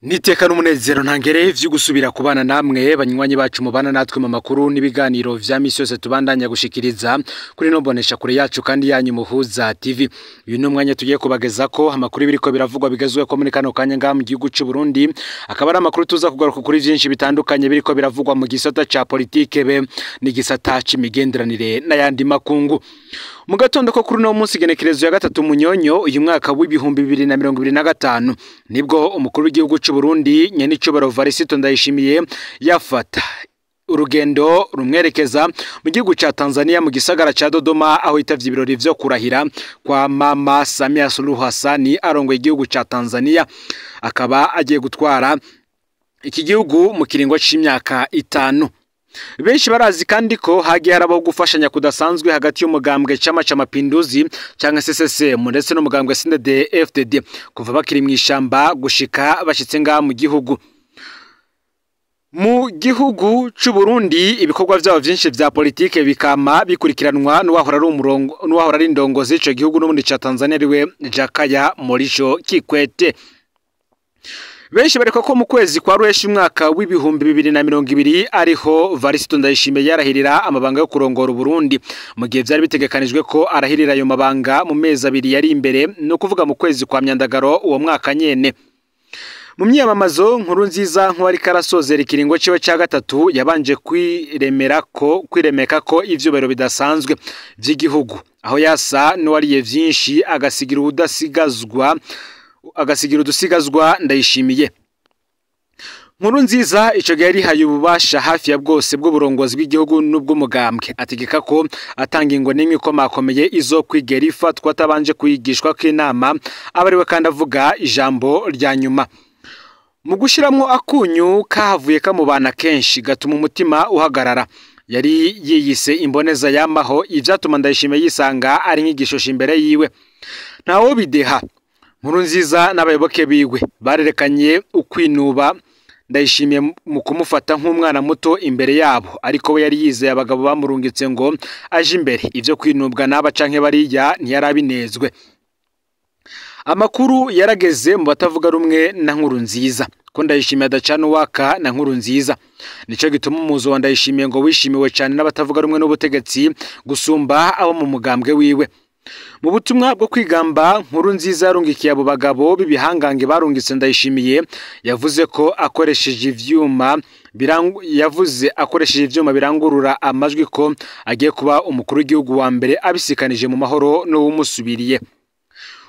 Niteka n'umunezero ntangere vyo gusubira kubana namwe banywanyi bacu mubana natwe mu makuru n'ibiganiro vya misi yose tubandanya gushikiriza kuri no bonesha kure yacu kandi yanyu Muhuza TV. Uyu ni umwanya tugiye kubageza ko amakuru biriko biravugwa bigezwe ko muri kano kanya ngaha mu gihugu c'u Burundi, akaba ari amakuru tuza kugaruka kuri vyinshi bitandukanye biriko biravugwa mu gisata ca politike be n'igisata c'imigenderanire n'ayandi makungu. Mu gatondo ko kuri no munsi genekerezo ya 3 Munyonyo uyu mwaka w'2025 nibwo umukuru w'igihugu c'u Burundi nyenicubahiro Evariste Ndayishimiye yafata urugendo rumwerekeza mu gihugu ca Tanzania mu gisagara ca Dodoma, aho yitavye ibirori vyo kurahira kwa Mama Samia Suluhu Hassan arongoye igihugu ca Tanzania, akaba agiye gutwara iki gihugu mu kiringo c'imyaka 5. Benshi barazi kandi ko hagiye harabaho gufashanya kudasanzwe hagati y'umugambwe Chama cha Mapinduzi canke CCM ndetse n'umugambwe CNDD-FDD kuva bakiri mw'ishamba gushika bashitse ngaha mu gihugu. Mu gihugu c'u Burundi ibikorwa vyabo vyinshi vya politike bikama bikurikiranwa n'uwahora ari umurongo n'uwahora ari indongozi ico gihugu n'ubundi ca Tanzania ariwe Jakaya Mrisho Kikwete. Benshi bariko ko mu kwezi kwa Ruheshi umwaka w'2020 ariho Evariste Ndayishimiye yarahirira amabanga yo kurongora Burundi, mu gihe vyari bitegekanijwe ko arahirira ayo mabanga mu mezi abiri yari imbere, no kuvuga mu kwezi kwa Myandagaro uwo mwaka nyene. Mu myamamazo nkuru nziza nk'uwari karasozera ikiringo ciwe ca 3 yabanje kwiremeka ko ivyubahiro bidasanzwe vy'igihugu, aho yasa n'uwariye vyinshi agasigira ubudasigazwa agasigira udusigazwa Ndayishimiye. Nkuru nziza ico gihe yarihaye ububasha hafi ya bwose bw'uburongozi bw'igihugu n'ubw'umugambwe, ategeka ko atanga ingo n'imwe ikomakomeye izo kwigera ifatwa atabanje kuyigishwa kw'inama, aba ariwe kandi avuga ijambo rya nyuma. Mu gushiramwo akunyu kahavuye kamubana kenshi gatuma umutima uhagarara. Yari yiyise imboneza yamaho, ivyatuma Ndayishimiye yisanga ari nk'igishosho imbere yiwe. Ntawo bideha. Nkuru nziza n'abayoboke biwe barerekanye ukwinuba Ndayishimiye mu kumufata nk'umwana muto imbere yabo, ariko we yari yizeye abagabo bamurungitse ngo aje imbere. Ivyo kwinubwa n'aba canke bariya ntiyarabinezwe. Amakuru yarageze mu batavuga rumwe na Nkuru nziza ko Ndayishimiye adacana uwaka na Nkuru nziza. Nico gituma umuzo wa Ndayishimiye ngo wishimiwe cane n'abatavuga rumwe n'ubutegetsi gusumba abo mu mugambwe wiwe. Mu butumwa bwo kwigamba Nkuru nziza yarungikiye abo bagabo b'ibihangange barungitse Ndayishimiye, yavuze ko akoresheje ivyuma yavuze akoresheje ivyuma birangurura amajwi ko agiye kuba umukuru w'igihugu wa mbere abisikanije mu mahoro n'uwumusubiriye.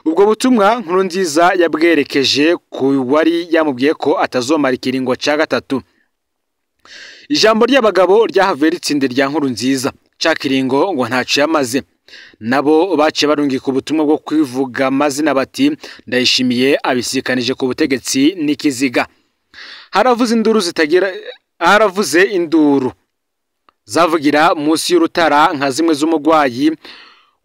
Ubwo butumwa Nkuru nziza yabwerekeje ku wari yamubwiye ko atazomara ikiringo ca 3. Ijambo ry'abagabo ryahavuye ritsinde rya Nkuru nziza ca kiringo ngo ntaco yamaze. Nabo baciye barungika ubutumwa bwo kwivuga amazina bati Ndayishimiye abisikanije ku butegetsi n'ikiziga. Haravuze induru zitagira, haravuze induru zavugira munsi y'urutara nka zimwe z'umugwayi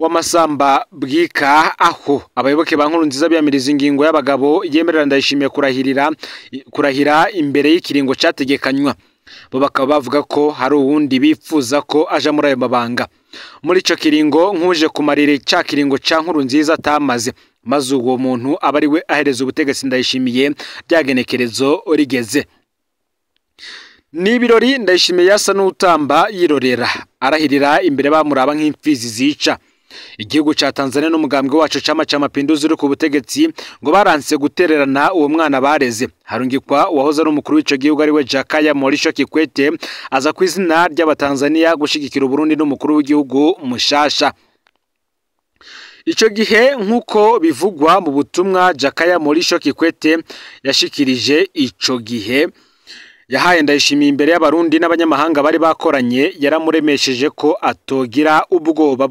w'amasamba bwika, aho abayoboke ba Nkuru nziza biyamiriza ingingo y'abagabo yemerera Ndayishimiye kurahira imbere y'ikiringo categekanywa. Bo bakaba bavuga ko hari uwundi bifuza ko aja muri ayo mabanga. Muri ico kiringo nkuje kumarira ca kiringo ca Nkuru nziza atamaze, maze uwo muntu aba ari we ahereza ubutegetsi Ndayishimiye ryagenekerezo rigeze. Ni ibirori Ndayishimiye yasa n'utamba yirorera, arahirira imbere bamuraba nk'imfizi zica. Igihugu ca Tanzania n'umugambwe wacu Chama cha Mapinduzi uri ku butegetsi ngo baranse gutererana uwo mwana bareze. Harungikwa uwahoze ari umukuru w'ico gihugu ariwe Jakaya Mrisho Kikwete aza ku izina ry'Abatanzania gushigikira Uburundi n'umukuru w'igihugu mushasha. Ico gihe nk'uko bivugwa mu butumwa Jakaya Mrisho Kikwete yashikirije ico gihe yahaye Ndayishimiye imbere y'Abarundi n'abanyamahanga bari bakoranye, yaramuremesheje ko atogira ubwoba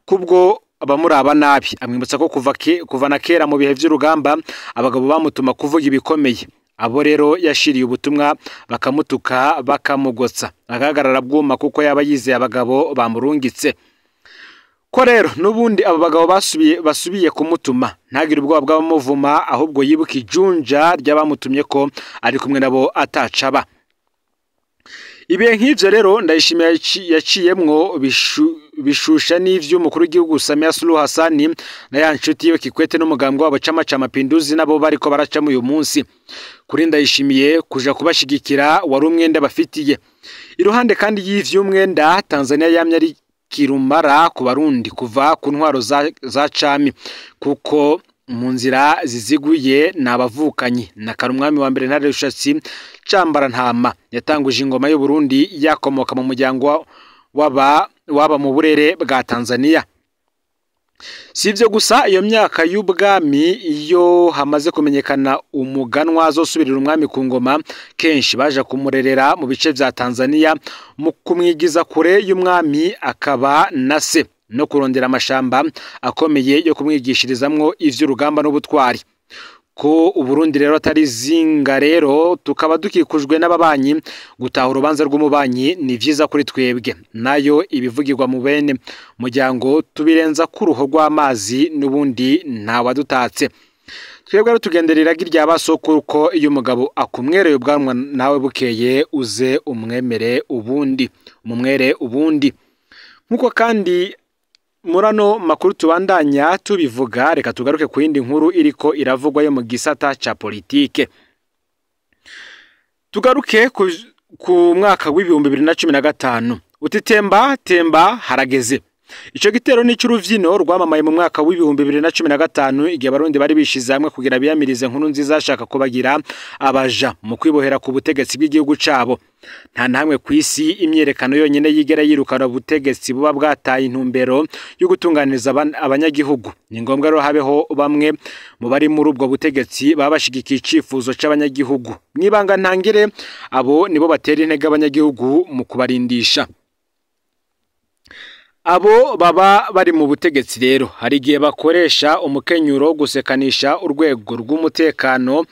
kubwo abamuraba nabi, amwibutsa ko kuva na kera mu bihe vy'urugamba abagabo bamutuma kuvuga ibikomeye. Abo rero yashiriye ubutumwa bakamutuka bakamugotsa, agahagarara bwuma kuko yaba yizeye abagabo bamurungitse. Ko rero nubundi abo bagabo basubiye kumutuma ntagire ubwoba bw'abamuvuma, ahubwo yibuka ijunja ry'abamutumye ko ari kumwe nabo atacaba. Ibihe nk'ivyo rero Ndayishimiye yaciyemwo bishusha n'ivy'umukuru w'igihugu Samia Suluhu Hassan na ya nshuti yiwe Kikwete n'umugambwe wabo Chama cha Mapinduzi nabo bariko baracamo uyu munsi. Kuri Ndayishimiye kuja kubashigikira wari umwenda bafitiye. Iruhande kandi y'ivy'umwenda, Tanzania yamye ari kirumara ku Barundi kuva ku ntwaro za cami, kuko mu nzira ziziguye n'abavukanyi na Karumwami wa mbere Ntare Rushatsi Cambara Ntama yatanguje ingoma y'u Burundi yakomoka mu muryango waba mu burere bwa Tanzania. Si ivyo gusa, iyo myaka y'ubwami iyo hamaze kumenyekana umuganwa azosubirira umwami ku ngoma, kenshi baje kumurerera mu bice vya Tanzania mu kumwigiza kure y'umwami akaba na se, no kurondera amashamba akomeye yo kumwigishirizamwo ivy'urugamba n'ubutwari. Ko Uburundi rero atari zinga rero tukaba dukikujwe n'ababanyi, gutaha urubanza rw'umubanyi ni vyiza kuri twebwe, nayo ibivugirwa mu bene muryango tubirenza kuruho rw'amazi n'ubundi ntawadutatse. Twebwe rero tugendera iragi rya basokuru ko iyo umugabo akumwereye ubwanwa nawe bukeye uze umwemere ubundi, umumwere ubundi. Nkuko kandi murano makuru tubandanya tubivuga, reka tugaruke ku yindi nkuru iriko iravugwa yo mu gisata ca politike. Tugaruke ku mwaka w'2015. Uti temba temba harageze. Ico gitero ni c'uruvyino rwamamaye mu mwaka w'2015 igihe Abarundi bari bishize hamwe kugira biyamirize Nkuru Nziza ashaka kubagira abaja mu kwibohera ku butegetsi bw'igihugu cabo. Nta namwe kw'isi imyerekano yonyene yigera yirukana ubutegetsi buba bwataye intumbero yo gutunganiriza abanyagihugu. Ni ngombwa rero habeho bamwe mu bari muri ubwo butegetsi baba bashigikiye icifuzo c'abanyagihugu. Mwibanga ntangire, abo nibo batera intege abanyagihugu mu kubarindisha. Abo baba bari mu butegetsi rero hari igihe bakoresha umukenyuro gusekanisha urwego rw'umutekano,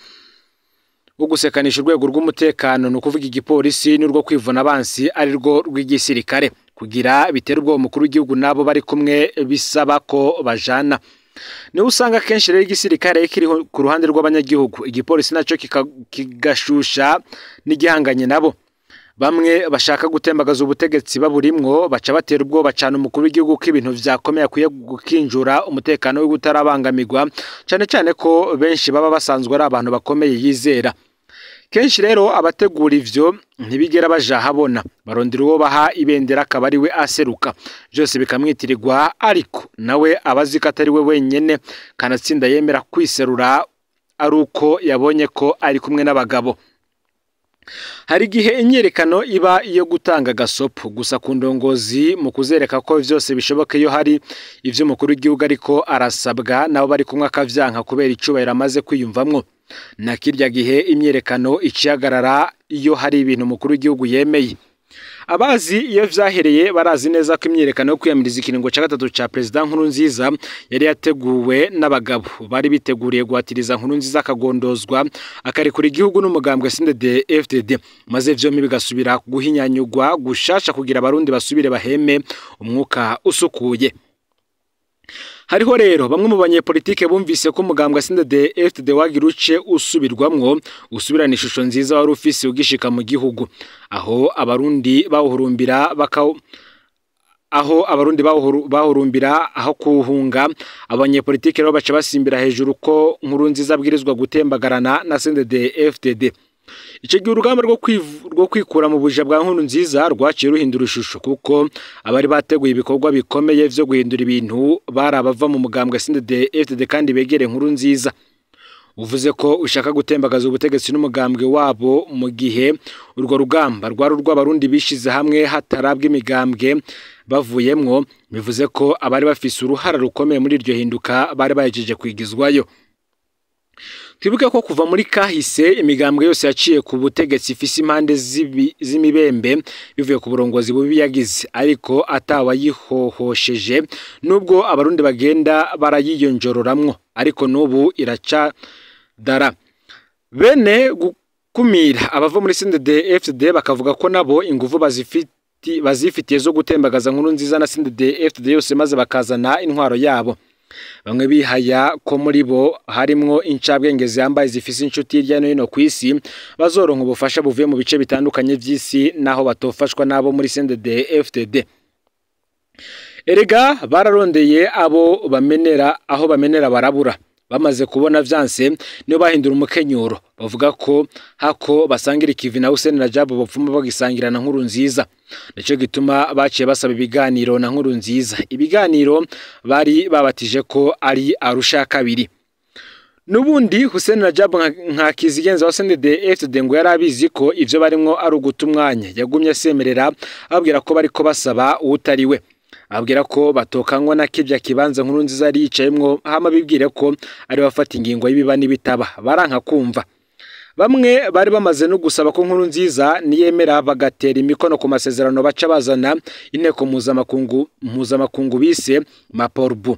wo gusekanisha urwego rw'umutekano ni ukuvuga igipolisi n'urwo kwivuna abansi ari rwo rw'igisirikare, kugira bitera ubwoba umukuru w'igihugu nabo bari kumwe bisaba ko bajana. Niho usanga kenshi rero igisirikare kiri ku ruhande rw'abanyagihugu, igipolisi naco kigashusha n'igihanganye nabo. Bamwe bashaka gutembagaza ubutegetsi baburimwo baca batera ubwoba cyane umukuru w'igihugu ko ibintu vyakomeye akwiye gukinjura umutekano we utarabangamirwa, cane cane ko benshi baba basanzwe ari abantu bakomeye yizera. Kenshi rero abategura ivyo ntibigera baja habona, barondera uwo baha ibendera akaba ari we aseruka, byose bikamwitirirwa, ariko nawe abazi ko atari we wenyene, kanatsinda yemera kwiserura ari uko yabonye ko ari kumwe n'abagabo. Hari igihe imyerekano iba iyo gutanga gasopo gusa ku ndongozi mu kuzereka ko vyose bishoboka iyo hari ivyo umukuru w'igihugu ariko arasabwa, nabo bari kumwe akavyanka kubera icubahiro amaze kwiyumvamwo. Na kirya gihe imyerekano icihagarara iyo hari ibintu umukuru w'igihugu yemeye. Abazi iyo vyahereye barazi neza ko imyerekano yo kwiyamiriza ikiringo ca gatatu ca President Nkurunziza yari yateguwe n'abagabo bari biteguriye guhatiriza Nkurunziza akagondozwa akarekura igihugu n'umugambwe CNDD-FDD, maze vyompi bigasubira guhinyanyugwa gushasha kugira Abarundi basubire baheme umwuka usukuye. Hariho rero bamwe mu banyepolitike bumvise ko umugambwe CNDD-FDD wagira uce usubirwamwo usubirana ishusho nziza wari ufise ugishika mu gihugu, aho Abarundi bawuhurumbira bahurumbira aho kuhunga. Abanyepolitike rero baca basimbira hejuru ko Nkurunziza abwirizwa gutembagarana na CNDD-FDD. Ico gihe urugamba rwo kwikura mu buja bwa Nkurunziza rwaciye ruhindura ishusho, kuko abari bateguye ibikorwa bikomeye vyo guhindura ibintu bari abava mu mugambwe CNDD-FDD kandi begere Nkurunziza. Uvuze ko ushaka gutembagaza ubutegetsi n'umugambwe wabo mu gihe urwo rugamba rwari urw'Abarundi bishize hamwe hatarabwa imigambwe bavuyemwo, bivuze ko abari bafise uruhara rukomeye muri iryo hinduka bari bahejeje kwigizwayo. Twibuke ko kuva muri kahise imigambwe yose yaciye ku butegetsi ifise impande z'imibembe bivuye ku burongozi bubi yagize, ariko atawayihohosheje nubwo Abarundi bagenda barayiyonjororamwo, ariko n'ubu iracadara. Bene gukumira abava muri CNDD-FDD bakavuga ko nabo inguvu bazifitiye zo gutembagaza Nkurunziza na CNDD-FDD yose maze bakazana intwaro yabo. Bamwe bihaya ko muri bo harimwo incabwenge zambaye zifise inshuti hirya no hino kw'isi, bazoronka ubufasha buvuye mu bice bitandukanye vy'isi naho batofashwa nabo muri CNDD-FDD. Erega bararondeye abo bamenera aho bamenera barabura. Bamaze kubona vyanse niyo bahindura umukenyuro, bavuga ko hako basangira ikivi na Hussein Rajab bopfuma bagisangira na Nkurunziza. Nico gituma baciye basaba ibiganiro na Nkurunziza, ibiganiro bari babatije ko ari Arusha kabiri. Nubundi Hussein Rajab nka kizigenza wa CNDD-FDD ngo yarabizi ko ivyo barimwo ari uguta umwanya, yagumye asemerera ababwira ko bariko basaba uwutari we, ababwira ko batokanywa na kirya kibanza Nkurunziza yari yicayemwo, hama bibwire ko ari bafata ingingo y'ibiba n'ibitaba. Baranka kumva. Bamwe bari bamaze no gusaba ko Nkurunziza niyemera bagatera imikono ku masezerano baca bazana inteko mpuzamakungu bise Maporbu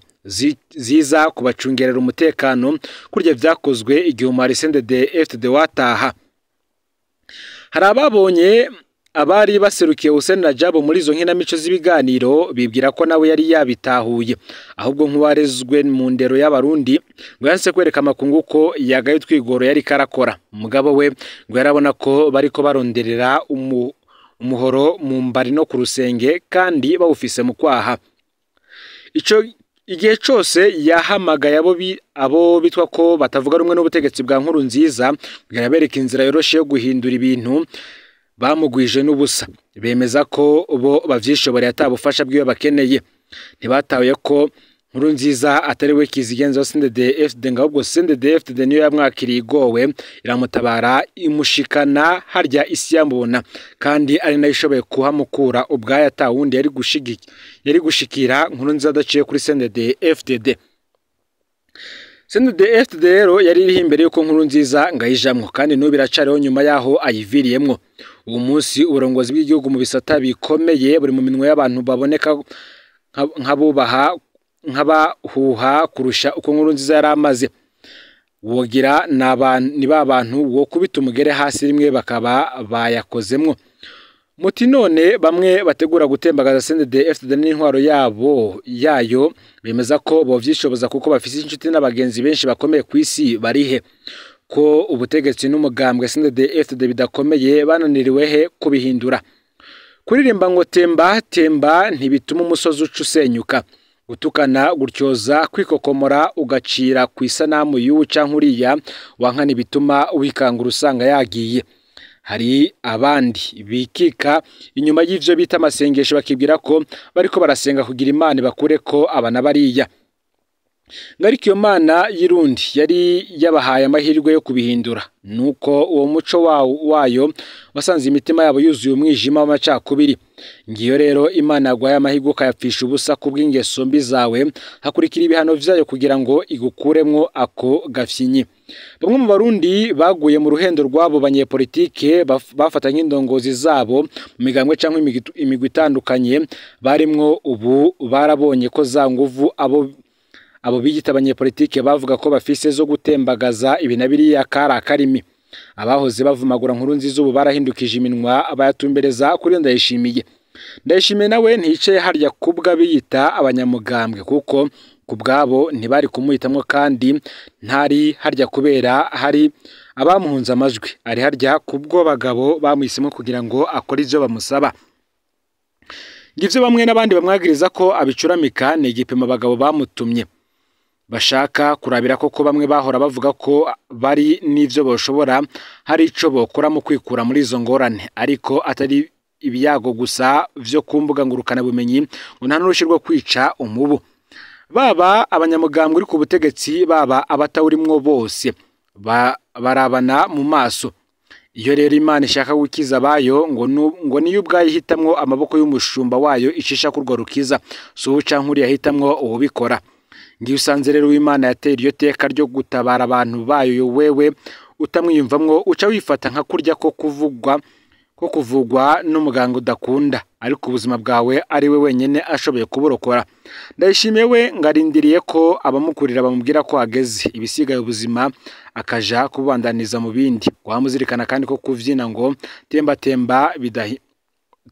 ziza kubacungerera umutekano, kurya vyakozwe igihe umwari CNDD-FDD wataha. Hari ababonye abari baserukiye Hussein Rajab muri izo nkinamico z'ibiganiro bibwira ko nawe yari yabitahuye, ahubwo nk'uwarezwe mu ndero y'abarundi ngo yanse kwereka amakungu ko yagaye utwigoro yari karakora. Umugabo we ngo yarabona ko bariko baronderera umuhoro mu mbari no ku rusenge kandi bawufise mu kwaha. Ico igihe cose yahamagaye abo bitwa ko batavuga rumwe n'ubutegetsi bwa Nkurunziza kugira bereka inzira yoroshe yo guhindura ibintu, bamugwije n'ubusa, bemeza ko bo bavyishoboreye atabufasha bwiwe bakeneye. Ntibatahuye ko Nkurunziza atari we kizigenza wa CNDD-FDD, ngo ahubwo CNDD-FDD niyo yamwakiriye igowe iramutabara imushikana harya isi yamubona, kandi ari nayo ishoboye kuhamukura ubwayo atawundi yari gushikira Nkurunziza adaciye kuri CNDD-FDD. CNDD-FDD rero yari iriho imbere yuko Nkurunziza ngayijamwo, kandi n'ubu iracariho nyuma yaho ayiviriyemwo. Uwo munsi uburongozi bw'igihugu mu bisata bikomeye buri mu minwe y'abantu baboneka nk'abubaha nk'abahuha kurusha uko Nkurunziza yari amaze. Wogira ni ba bantu wo kubita umugere hasi rimwe bakaba bayakozemwo. Muti none bamwe bategura gutembagaza CNDD-FDD n'intwaro yabo yayo bemeza ko bovyishoboza kuko bafise inshuti n'abagenzi benshi bakomeye ku isi, barihe ko ubutegetsi n'umugambwe CNDD-FDD bidakomeye bananiriwe he kubihindura? Kuririmba ngo temba temba ntibituma umusozi uca usenyuka. Gutukana, gutyoza, kwikokomora ugacira ku isanamu y'uwu canke uriya wankana bituma wikangura usanga yagiye. Hari abandi bikika inyuma y'ivyo bita amasengesho bakibwira ko bariko barasenga kugira Imana bakure ko abana bariya. Ngariko iyo Mana y'irundi yari yabahaye amahirwe yo kubihindura, nuko uwo muco wayo wasanze imitima yabo yuzuye umwijima w'amacakubiri. Ngiyo rero Imana yaguhaye amahirwe ukayapfisha ubusa kubw'ingeso mbi zawe, hakurikira ibihano vyayo kugira ngo igukuremwo ako gafyinyi. Bamwe mu Barundi baguye mu ruhendo rw'abo banyepolitike bafata nk'indongozi zabo mu migambwe canke imigwi itandukanye barimwo, ubu barabonye ko za nguvu abo biyita abanyepolitike bavuga ko bafise zo gutembagaza ibi na biriya kari akarimi. Abahoze bavumagura Nkurunziza ubu barahindukije iminwa abayatumbereza kuri Ndayishimiye. Ndayishimiye nawe ntiyicaye harya kubwa biyita abanyamugambwe, kuko kubwabo ntibari kumuhitamwo, kandi ntari harya kubera hari abamuhunze amajwi, ari harya kubwo bagabo bamuhisemo kugira ngo akore ivyo bamusaba. Ngivyo bamwe n'abandi bamwagiriza ko abicuramika ni igipimo abagabo bamutumye bashaka kurabira koko bamwe bahora bavuga ko bari n'ivyo boshobora hari ico bokora mu kwikura muri izo ngorane, ariko atari ibiyago gusa vyo ku mbuga ngurukana bumenyi ngo nta n'urushi rwo kwica umubu. Baba abanyamugambwe uri ku butegetsi, baba abatawurimwo bose barabana mu maso. Iyo rero Imana ishaka gukiza abayo ngo niyo ubwayo ihitamwo amaboko y'umushumba wayo icisha kurwo rukiza, si uwu canke uriya ahitamwo uwubikora. Ngiyo usanze rero Uwimana yateye iryo teka ryo gutabara abantu bayo, wewe utamwiyumvamwo uca wifata nka kurya ko kuvugwa n'umuganga udakunda, ariko ubuzima bwawe ari we wenyene ashoboye kuburokora. Ndayishimiye we ngarindiriye ko abamukurira bamubwira ko ageze ibisigaye ubuzima akaja kubandaniza mu bindi. Wamuzirikana kandi ko kuvyina ngo temba temba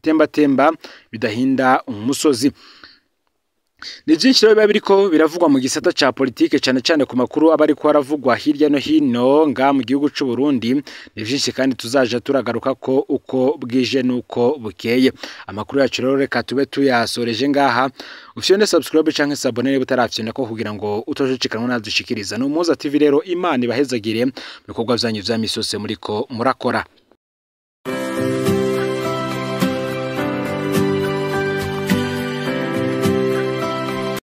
temba temba bidahinda umusozi. Ni byinshi rero biba biriko biravugwa mu gisata ca politike, cane cane ku makuru aba ariko aravugwa hirya no hino nga mu gihugu c'u Burundi. Ni vyinshi kandi tuzaja turagaruka ko uko bwije nuko bukeye. Amakuru yacu rero reka tube tuyasoreje ngaha. Ufyonde subscribe canke s'abonner niba utarafyonda ko kugira ngo utojicikanwa nadushikiriza. Ni Umuhuza TV rero, Imana ibahezagire mu bikorwa vyanyu vya misi yose muriko murakora.